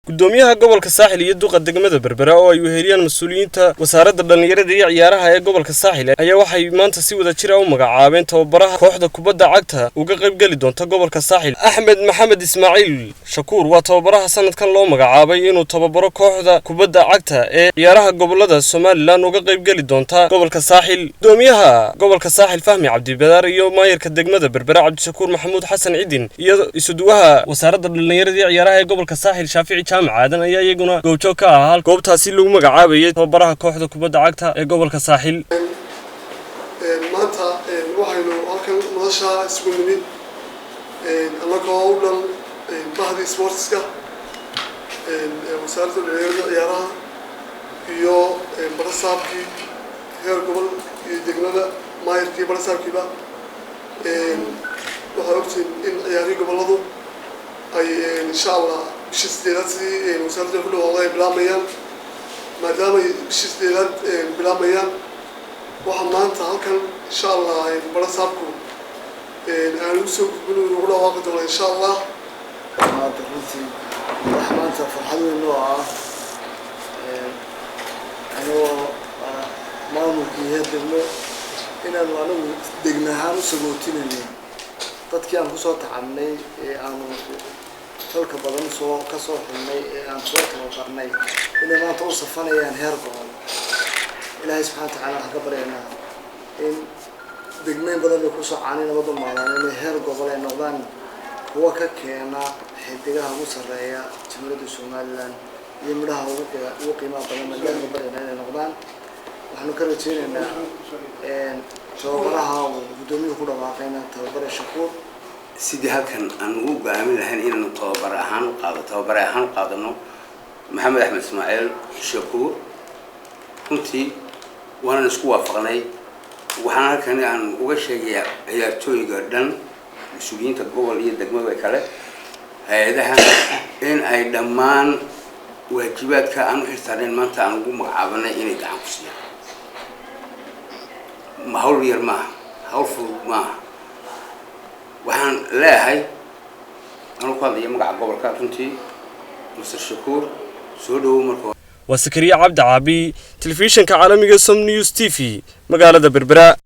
Gudoomiyaha gobolka Saaxil iyo duqa degmada Berbera oo ay weheliyaan mas-uuliyiinta wasaaradda dhallinyarada iyo ciyaaraha ee gobolka Saaxil ayaa waxay maanta si wada jir ah u magacaabeen tababaraha kooxda kubadda cagta uga qaybgeli doonta gobolka Saaxil. Axmed Maxamed Ismaaciil Shakuur waa tababaraha sanadkan loo magacaabay inuu tababaro kooxda kubadda cagta ee ciyaaraha gobolada Somaliland uga qaybgeli doonta gobolka Saaxil. Gudoomiyaha gobolka Saaxil Fahmi Cabdibadaar iyo maayarka degmada Berbera Cabdishakuur Maxamuud Xasan Cidin iyo isuduwaha wasaaradda dhallinyarada iyo ciyaaraha ee gobolka Saaxil Shaafici Jaamac Aadan ayaa iyaguna goobjoog ka ahaa goobtaasi lagu magacaabayay tababaraha kooxda kubadda cagta ee gobolka Saaxil. Maanta waxaynu halkan madasha isugu nimid annagoo u dhan bahdii sportska, wasaaradda dhalinyarada ciyaaraha iyo barasaabkii heer gobol iyo degmada, maayarkii, barasaabkiiba. Waxaa ogtiin in ciyaarihii gobolladu ay insha Allah bishii 8aad, sidii wasaaradda ku dhawaaqday, ay bilaabayaan. Maadaama ay bishii 8aad bilaabayaan, waxaa maanta halkan insha Allah barasaabku aan ugu soo gudbin ugu dhawaaqi doona insha Allah. Maanta runtii wax maanta farxad weyn oo ah, anigoo maamulkii heer degmo, inaanu anigu degme ahaan u sagootinayno dadkii aan kusoo tacabnay ee aanu xolka badan soo kasoo xulnay ee aan soo tababarnay, inay maanta u safanayaan heer gobol. Ilaahay subxana watacaala waxaan ka baryaynaa in degmeyn badan bay kusoo caanay nabad u maadaan, inay heer gobol ay noqdaan kuwa ka keena xidigaha ugu sarreeya Jamhuuriyadda Somaliland iyo midhaha ugu qiimaha badan baan Ilaahay ka baryaynaa inay noqdaan. Waxaanu ka rajeynaynaa tababaraha uu guddoomiyuhu ku dhawaaqayna, tababare Shakuur. Sidii halkan aan ugu go-aamin lahayn inaanu tababar ahaan u qaadano Maxamed Axmed Ismaaciil Shakuur, runtii waanan isku waafaqnay. Waxaan halkan aan uga sheegayaa ciyaartooyga dhan, mas-uuliyiinta gobol iyo degmada kale, hay-adaha, in ay dhammaan waajibaadka aan u xilsaarnayn maanta aan ugu magacaabanay inay gacan ku siiyaan. Hawl yar maaha, hawl fudud maaha. Waxaan leeyahay, anuu ku hadlaya magaca gobolka, runtii Mister Shakuur, soo dhawow marka. Waa Sakariya Cabdi Caabi, telefishinka caalamiga Som News TV, magaalada Berbera.